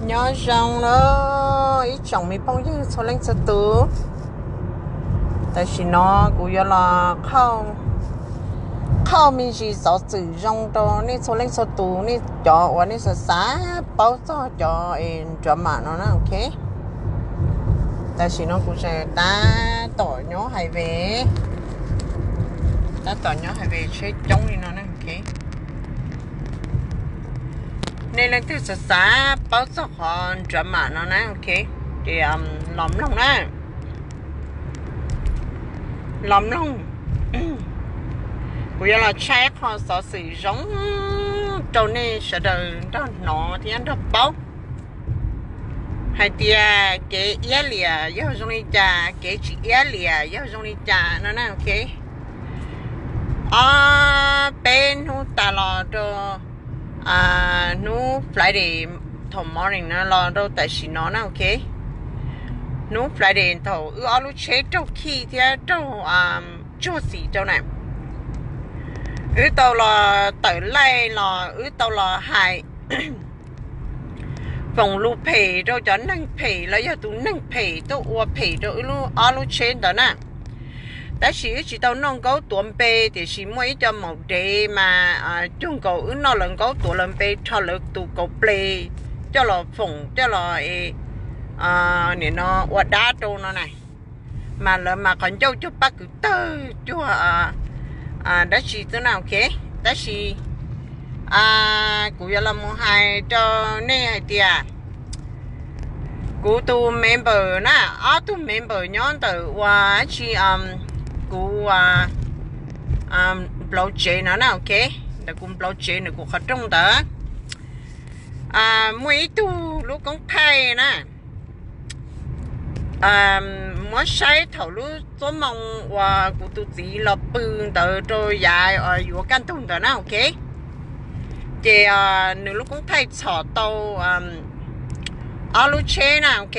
Nyob zoo na ib tsoom me phooj ywg txhua leej txhua tus. Tam sim no kuv yuav los qhauj me ntsis xov xwm zoo rau nej txhua leej txhua tus, nej cov uas nej xav xav paub txog cov nruab mam no na, ok. Tam sim no kuv tseem tab tom nyob hais ve, tab tom nyob hais ve tsheb coob li no na, ok. Nej leej twg xav xav paub txog qhov nruab mam no na, ok, ces los mloog na. Los mloog, kuv yuav los tshaj qhov xov xwm zoo rau nej sawv daws nrog hnov thiab nrog paub hais tias kev iab liam yog zoo li cas, kev tsis iab liam yog zoo li cas no na, ok. Ob peb hnub tas los rau hnub Friday, thaum morning no los rau tam sim no na, ok. Hnub Friday thaum wb ob lub tsheb raug khij thiab raug tsuag xim rau na, wb tau los tawm laij los wb tau los hais foom lus phem rau cov neeg phem los yog tus neeg phem tuaj ua phem rau wb ob lub tsheb ntawd na. Tab sis wb tsis tau noj nkaub tuav npe, tiam sis muaj ib co maum dev mas cuag nkaus wb noj lawv nkaub tuav lawv npe, rho lawv tus kaus ples coj los foom coj los nim no ua dab rau no na. Mas lawv mas qhov ncauj cuag paj kwv tawg cuag dab tsi xwb na, ok. Tab sis kuv yuav los mus hais rau nej hais tias kuv tus member na, ob tug member nyob ntawm ua tsi, kuv nplauv tsev no na, ok. Ntawm kuv nplauv tsev ntawm kuv qhov rooj ntawd muaj ib tug lub koob thaij na, muab saib thaum lub xuab moos uas kuv tus txiv los pw ntawd rau yav yuav kaj ntug ntawd na, ok. Ces nws lub koob thaij txhom tau ob lub tsheb na, ok,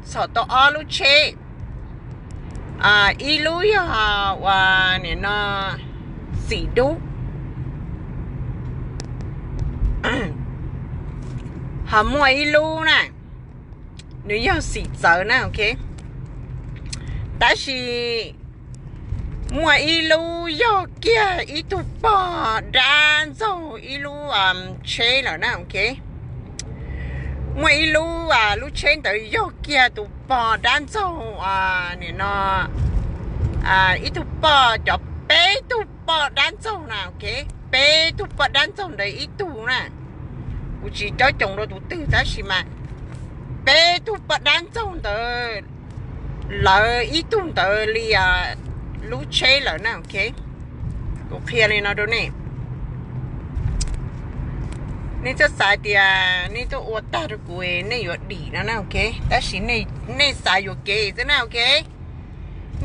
txhom tau ob lub tsheb. Ib lub yog uas nim no xim dub, ho muaj ib lub na, nws yog xim txawv na, ok. Tab sis muaj ib lub yog kiag ib tug pog dab ntxaug ib lub tsheb lawm na, ok. Muaj ib lub, lub tsheb ntawd yog kiag tus pog dab ntxaug, nim no ib tug poj, cov peb tug poj dab ntxaug na, ok. Peb tug poj dab ntxaug ntawd ib tug na, kuv tsis cob coos rau tus twg tab sis mas peb tug poj dab ntxaug ntawd, lawv ib tug ntawd li lub tsheb lawm na, ok. Kuv qhia li no rau nej, nej txhob xav tias nej tuaj ua tag rau kuv nej yuav dim no na, ok. Tab sis nej xav yuam kev xwb na, ok.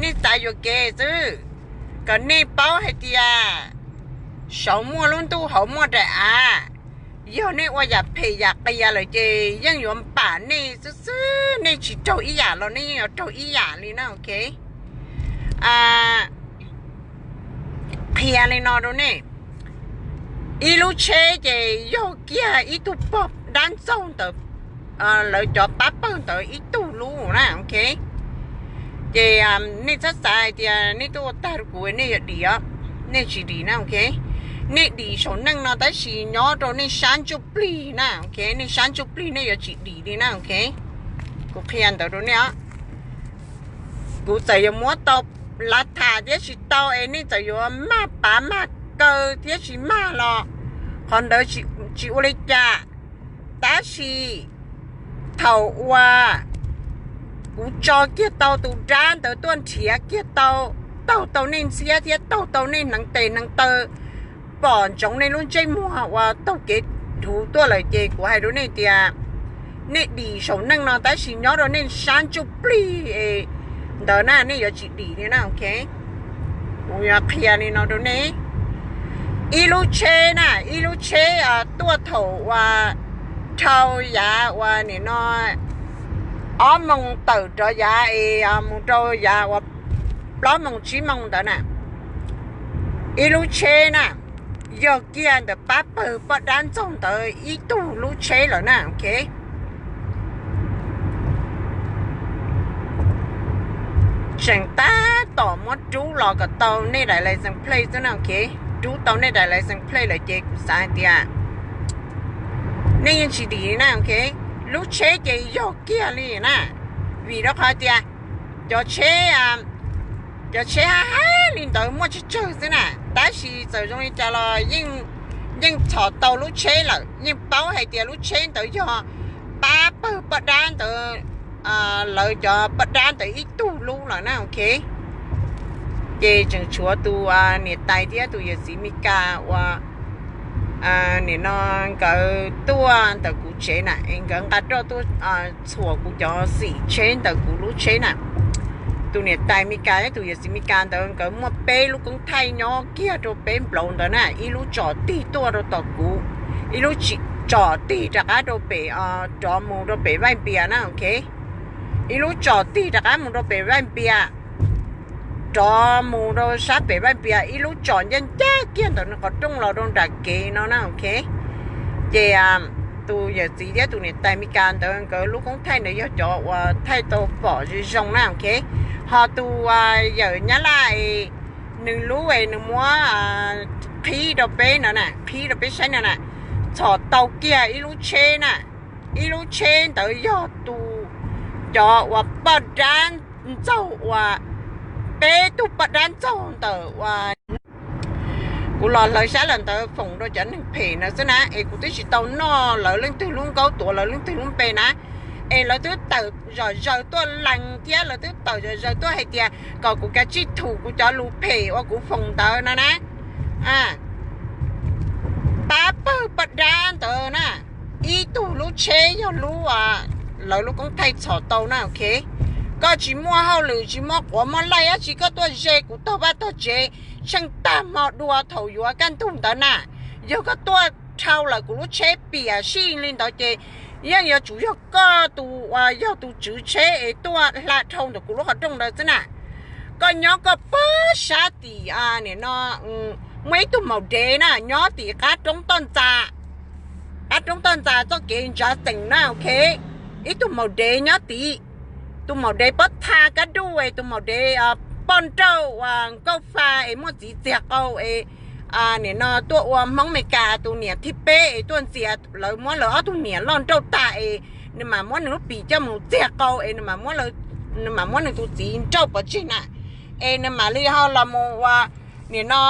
Nej xav yuam kev xwb, kom nej paub hais tias saud muaj lub ntuj hauv muaj daim av. Yog nej ua yam phem yam qias lawm ces yeej yuav npam nej xwb xwb, nej tsis raug ib yam los nej yeej yuav raug ib yam li na, ok. Qhia li no rau nej, ib lub tsheb ces yog kiag ib tug pog dab ntxaug ntawd, lawv cov pab pawg ntawd ib tug lub na, ok. Ces nej txhob xav hais tias nej tuaj ua tag rau kuv nej yuav dim os, nej tsis dim na, ok. Nej dim saum neej no tab sis nyob rau nej sab ntsuj plig na, ok, nej sab ntsuj plig nej yuav tsis dim li na, ok. Kuv qhia ntawd rau nej os. Kuv txawm yuav muab tau lav tham thiab tsis tau es nej txawm yuav mag pav mag kaw thiab tsis mag los qhov ntawd tsis ua li cas. Tab sis thaum uas kuv tso kiag tau tus dab ntawd tuaj nrhiav kiag tau, taug tau nej ntxhiab thiab taug tau nej hneev tes hneev taw, pom ntsoov nej lub ntsej muag uas taug kev dhuv tuaj lawm ces kuv hais rau nej tias nej dim saum neej no tab sis nyob rau nej sab ntsuj plig ntawd na nej yuav tsis dim li na, ok. Kuv yuav qhia li no rau nej, ib lub tsheb na, ib lub tsheb tuaj thaum uas dhau yav uas nim no ob moos tawm rov yav es mus rau yav uas plaub moos tsib moos ntawd na, ib lub tsheb na, yog kiag ntawm pab pawg poj dab ntxaug ntawd ib tug lub tsheb lawm na, ok. Tseem tab tom muab rub los kom tau nej daim license plate xwb na, ok. Rub tau nej daim license plate lawm ces kuv xav hais tias nej yeej tsis dim na, ok. Lub tsheb ces yog kiag li na, vim rau qhov tias cov tsheb, cov tsheb hab hab li ntawd muaj tsawg tsawg xwb na, tab sis txawm zoo li cas los yeej txhom tau lub tsheb lawm, yeej paub hais tias lub tsheb ntawd yog pab pawg poj dab ntawd, lawv cov poj dab ntawd ib tug lub lawm na, ok. Ces tseem tshuav tus niam tais thiab tus yawm txiv Mes Kas uas nim no nkawd tuaj ntawm kuv tsev na, es nkawd nqa roj tuaj txhuam kuv cov xim tsheb ntawm kuv lub tsheb na. Tus niam tais Mes Kas thiab tus yawm txiv Mes Kas ntawd nkawd muaj peb lub koob thaij nyob kiag rau peb nplauv ntawd na, ib lub tsom tig tuaj rau tom kuv, ib lub tsom tig rov qab rau pem, rov mus rau pem Vaj Npias na, ok. Ib lub tsom tig rov qab mus rau pem Vaj Npias, rov mus rau sab pem Vaj Npias, ib lub tsom ncaj ncaj kiag ntawm nws qhov rooj los rau nram kev no na, ok. Ces tus yawm txiv thiab tus niam tais Mes Kas ntawd nkawd lub koob thaij ntawd yog cov uas thaij tau pom zoo zoo na, ok. Ho tus yawm Nyab Laj es nws lub es nws muab qhib rau peb no na, qhib rau peb saib no na, txhom tau kiag ib lub tsheb na. Ib lub tsheb ntawd yog tus, cov uas poj dab ntxaug uas, peb tug poj dab ntxaug ntawm uas kuv los hlawv sab lawm ntawd foom rau cov neeg phem ntawd xwb na, es kuv twb tsis tau noj lawv leej twg lub nkaub tuav lawv leej twg lub npe na, es lawv twb tawm zom zaws tuaj lees thiab lawv twb tawm zom zaws tuaj hais tias kom kuv kav tsij thum kuv cov lus phem uas kuv foom ntawd no na. Pab pawg poj dab ntawd na, ib tug lub tsheb yog lub, lawv lub koob thaij txhom tau na, ok. Koj tsis muaj hauj lwm tsis muaj quav muaj laij dab tsi koj tuaj ze kuv tog vaj tog tsev tsheej tag hmo dua thaum yuav kaj ntug ntawd na. Yog koj tuaj dhau lawm kuv lub tsheb piam sij li ntawd ces yeej yuav tsum yog koj tus uas yog tus tswv tsheb es tuaj hla dhau ntawm kuv lub qhov rooj ntawd xwb na. Koj nyob koj pog sab tim, nim no muaj ib tug maum dev na nyob tim qab roob toj ntxas, qab roob toj ntxas txoj kev ntsav xeem na, ok. Ib tug maum dev nyob tim, tus maum dev pob tha kab duj es tus maum dev poj nrauj uas nkauj fa es muaj txiv txiag qau es nim no tuaj ua Hmoob Mes Kas tus niam thib peb es tuaj ntxias lawv muab lawv ob tug niam loj nrauj tag es nws mam muab nws lub pim coj mus txiag qau es nws mam muab nws tus txiv nrauj pov tseg na. Es nws mam li ho los mus ua, nim no,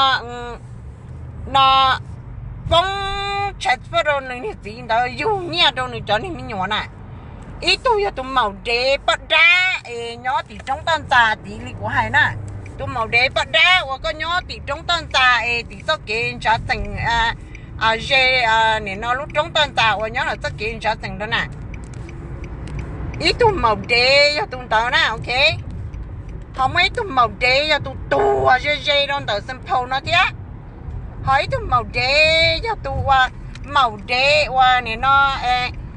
no, poob transfer rau nws niag txiv ntawd yug nyiaj rau nws cov niag me nyuam na. Ib tug yog tus maum dev poj dab es nyob tim roob toj ntxas tid li kuv hais na. Tus maum dev poj dab uas koj nyob tim roob toj ntxas es tim txoj kev ntshav xeem, ze, nim no lub roob toj ntxas uas nyob lawm txoj kev ntshav xeem ntawd na. Ib tug maum dev yog tus ntawd na, ok. Ho muaj ib tug maum dev yog tus tuag ze ze rau ntawm Xeem Phau no thiab. Ho ib tug maum dev yog tus uas, maum dev uas nim no,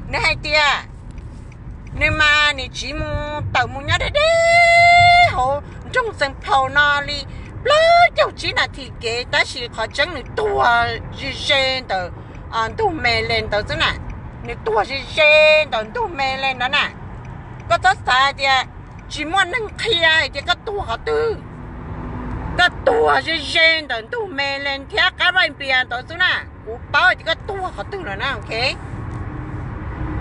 nws hais tias nws mas nws tsiv mus tawm mus nyob deb deb hauv nroog Xeem Phau no li plaub caug tsib nas this kev, tab sis qhov tseeb nws tuag ze ze ntawm ntug me le ntawd xwb na. Nws tuag ze ze ntawm ntug me le ntawd na. Koj txhob xav tias tsis muaj neeg qhia hais tias koj tuag qhov twg. Koj tuag ze ze ntawm ntug me le thiab qab vaj npias ntawd xwb na. Kuv paub tias koj tuag qhov twg lawm na, ok.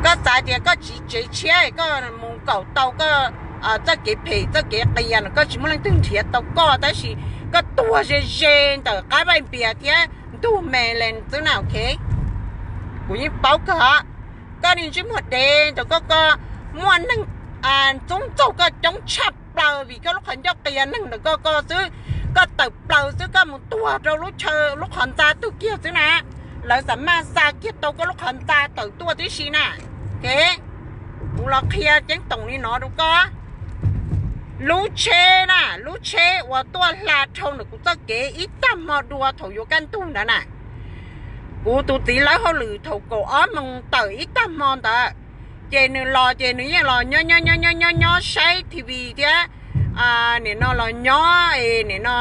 Koj xav tias koj tsiv tsev tshiab koj mus kaum tau koj txoj kev phem txoj kev qias no koj tsis muaj leej twg nrhiav tau koj, tab sis koj tuag ze ze ntawm qab vaj npias thiab ntug me le xwb na, ok. Kuv yeej paub kawg os. Koj niag ntsej muag dev ntawm koj, koj muaj neeg ntxub ntxaug koj coob tshaj plaws vim koj lub qhov ncauj qias neeg ntawm koj koj xwb. Koj tawm plaws xwb koj mus tuag rau lub chaw lub qhov ntxa twg kiag xwb na. Lawv xam maj xa kiag tau koj lub qhov ntxa tawm tuaj tib si na. Ke, kuv los qhia ceeb toom li no rau koj. Lub tsheb na, lub tsheb uas tuaj hla dhau ntawm kuv txoj kev ib tag hmo dua thaum yuav kaj ntug ntawd na, kuv tus txiv lawv hauj lwm thaum kaum ob moos tawm ib tag hmo ntawd, ces nws los ces nws yeej los nyob nyob nyob nyob nyob saib T V thiab. Nim no los nyob es nim no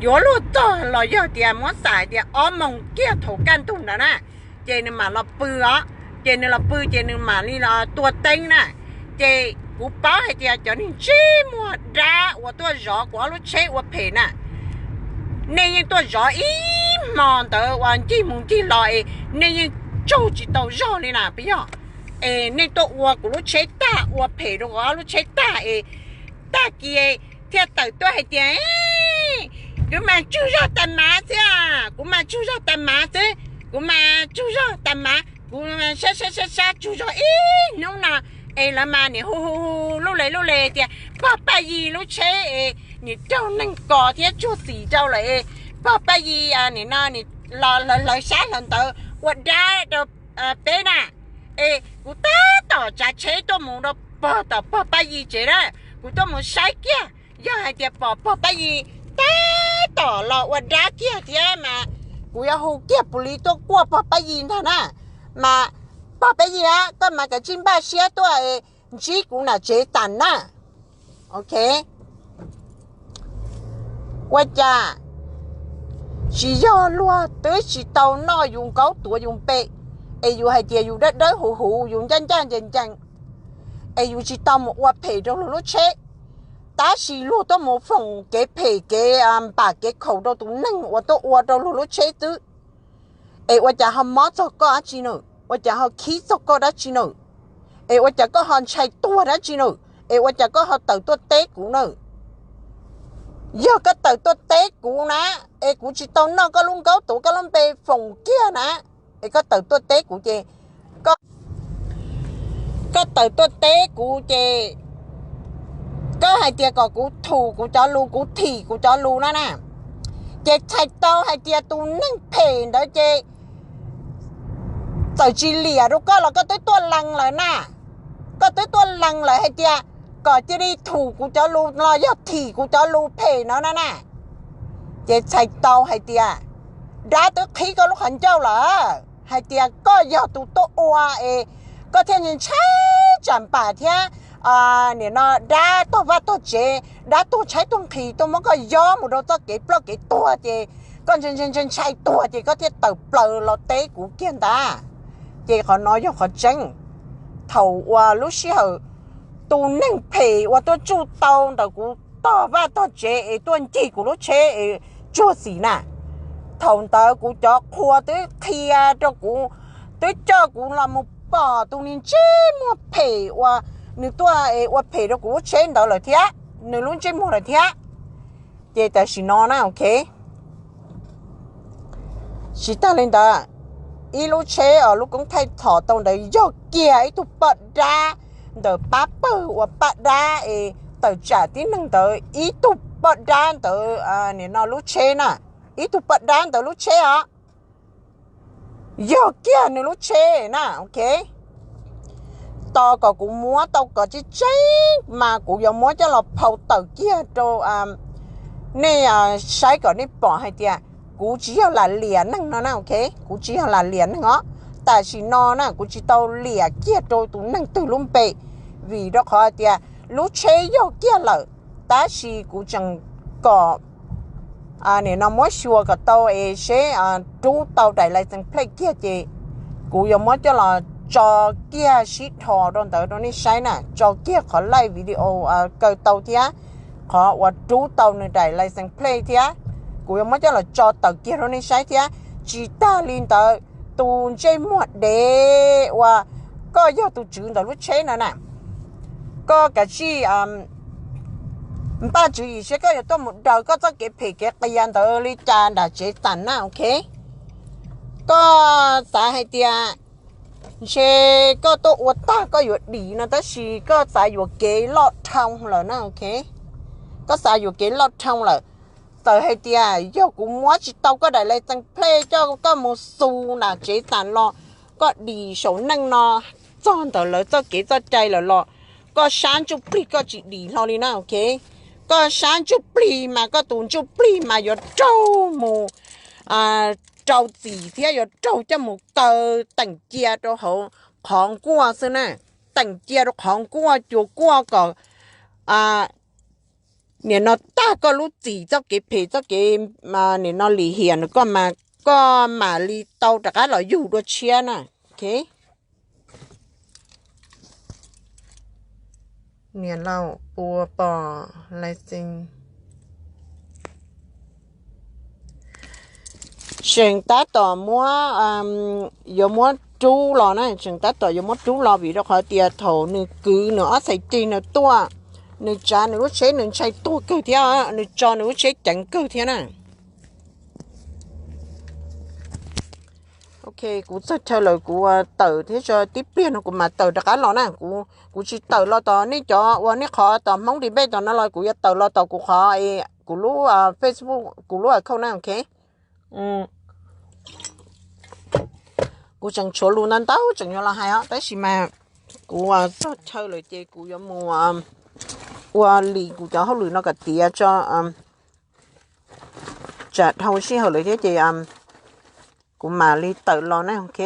yuav luag txog los yog tias muab xav tias ob moos kiag thaum kaj ntug ntawd na, ces nws mam los pw os. Ces nws los pw ces nws mam li tua teeb na. Ces Kuv paub hais tias cov neeg ntsej muag dab uas tuaj zov kuv ob lub tsheb ua phem na, nej yeej tuaj zov ib hmo ntawd uas ncig mus ncig los es nej yeej tsaug tsis tau zog li na puas yog? Es nej tuaj ua kuv lub tsheb tag, ua phem rau kuv ob lub tsheb tag es tag kis thiaj tawm tuaj hais tias, Kuv mas tsaug zog tas mav xwb, kuv mas tsaug zog tas mav xwb, kuv mas tsaug zog tas mav, kuv sab sab sab sab tsaug zog ib hnub no. Es lawv mas nim hu hu hu lub le lub le tias pog Paj Yig lub tsheb es nim raug neeg kos thiab tsuag xim rau lawm es pog Paj Yig nim no los hlawv sab hlawv ntawd ua dab rau peb na. Es kuv tab tom tsav tsheb tuaj mus rau pog tom pog Paj Yig tsev na, kuv tuaj mus saib kiag, yog hais tias pom pog Paj Yig tab tom los ua dab kiag thiab mas kuv yuav hu kiag pus li tuaj kuaj pog Paj Yig ntag na. Mas pog Paj Yig, koj mas kav tsij npaj siab tuaj ntsib kuv nram tsev tas na. Ok, ua cas tsis yog luag twb tsis tau noj yus nkaub tuav yus npe, es yus hais tias yus dawb dawb huv huv, yus ncaj ncaj ncees ncees, es yus tsis tau mus ua phem rau luag lub tsheb, tab sis luag tuaj mus foom kev phem kev npam kev khaum rau tus neeg uas tuaj ua rau luag lub tsheb xwb. Es ua cas ho mob txog koj dab tsi na? Ua cas ho khib txog koj dab tsi na? Es ua cas koj ho ntshai tuag dab tsi na? Es ua cas koj ho tawm tuaj teb kuv na? Yog koj tawm tuaj teb kuv na, es kuv tsis tau noj koj lub nkaub tuav koj lub npe foom kiag na, es koj tawm tuaj teb kuv ces, koj tawm tuaj teb kuv ces koj hais tias kom kuv thum kuv cov lus, kuv thim kuv cov lus na na, ces txhais tau hais tias tus neeg phem ntawd ces txawm tsis liam rau koj los koj twb tuaj lees lawm na. Koj twb tuaj lees lawm hais tias kom cia li thum kuv cov lus los yog thim kuv cov lus phem no na na. Ces txhais tau hais tias dab twb qhib koj lub qhov ncauj lawm hais tias koj yog tus tuaj ua es koj thiaj ntshai tsam npam thiab, nim no dab tog vaj tog tsev, dab tuag tshaib tuag nqhis tuaj muab koj yob mus rau txoj kev ploj kev tuag ces koj ntshai ntshai tuag ces koj thiaj tawm plaws los teb kuv kiag ntag. Ces qhov no yog qhov tseeb. Thaum uas lub sij hawm tus neeg phem uas tuaj tsuj tau ntawm kuv tog vaj tog tsev es tuaj ncig kuv lub tsheb es tsuag xim na, thaum ntawd kuv cov qhua twb qhia rau kuv, twb coj kuv los mus pom tus neeg ntsej muag phem uas nws tuaj ua phem rau kuv lub tsheb ntawd lawm thiab, nws lub ntsej muag lawm thiab. Ces tam sim no na, ok, tsis tag li ntawd, ib lub tsheb os, lub koob thaij thom tau ntawd yog kiag ib tug poj dab ntawm pab pawg uas paj dab es tawm tsam tib neeg ntawd ib tug poj dab ntawd, nim no lub tsheb na, ib tug poj dab ntawd lub tsheb os, yog kiag nws lub tsheb na, ok. Tos kom kuv muab tau kom tseeb tseeb mas kuv yuav muab coj los phau tawm kiag rau nej saib kom nej pom hais tias kuv tsis yog lam liam neeg no na, ok, kuv tsis yog lam liam neeg os. Tam sim no na kuv tsis tau liam kiag rau tus neeg twg lub npe, vim rau qhov tias lub tsheb yog kiag lawm, tab sis kuv tseem kom nim no muab xyuas kom tau es seb rub tau daim license plate kiag ces kuv yuav muab coj los tso kiag sib dhos rau ntawd rau nej saib na, tso kiag qhov live video kaw tau thiab qhov uas rub tau nws daim license plate thiab. Kuv yuav muab coj los tso tawm kiag rau nej saib thiab. Tsis tag li ntawd, tus ntsej muag dev uas koj yog tus tswv ntawm lub tsheb no na, koj kav tsij npaj tswv yim seb koj yuav tuaj mus daws koj txoj kev phem kev qias ntawd li cas nram tsev tas na, ok. Koj xav hais tias ntshe koj tuaj ua tag koj yuav dim no, tab sis koj xav yuam kev loj dhau lawm na, ok. Koj xav yuam kev loj dhau lawm. Txawm hais tias yog kuv muab tsis tau koj daim license plate coj koj mus xu nram tsev tas los, koj dim saum neej no txog ntawm lawv txoj kev txoj cai lawm los, koj sab ntsuj plig koj tsis dim hlo li na, ok. Koj sab ntsuj plig mas koj tus ntsuj plig mas yuav raug mus rau txim thiab yuav raug coj mus kaw teem cia rau hauv qhov nkuaj xwb na. Teem cia rau qhov nkuaj, cua kuaj kom nim no tag koj lub txim txoj kev phem txoj kev nim no lim hiam no koj mas, koj mam li tau rov qab los yug dua tshiab na, ok. Niam laus puas pom lais xees? Tseem tab tom muab, yuav muab rub los na, tseem tab tom yuav muab rub los vim rau qhov tias thaum nws kwv nws ob txhais ceg nws tuaj, nws tsav nws lub tsheb nws ntshai tuag kawg thiab, nws tso nws lub tsheb ceev kawg thiab na. Ok, kuv txog chaw lawm kuv tawm thiab tso tib pliag no kuv mam tawm rov qab los na. Kuv tsis tawm los tom nej cov uas nej qhov tom Hmoob Debate tom no los kuv yuav tawm los tom kuv qhov, kuv lub Facebook, kuv lub account na, ok. Kuv tseem tshuav lus ntau ntau tseem yuav los hais os, tab sis mas kuv txog chaw lawm ces kuv yuav mus ua li kuv cov hauj lwm no kom tiav tso, tsam dhau sij hawm lawm thiab ces kuv mam li tawm los na, ok.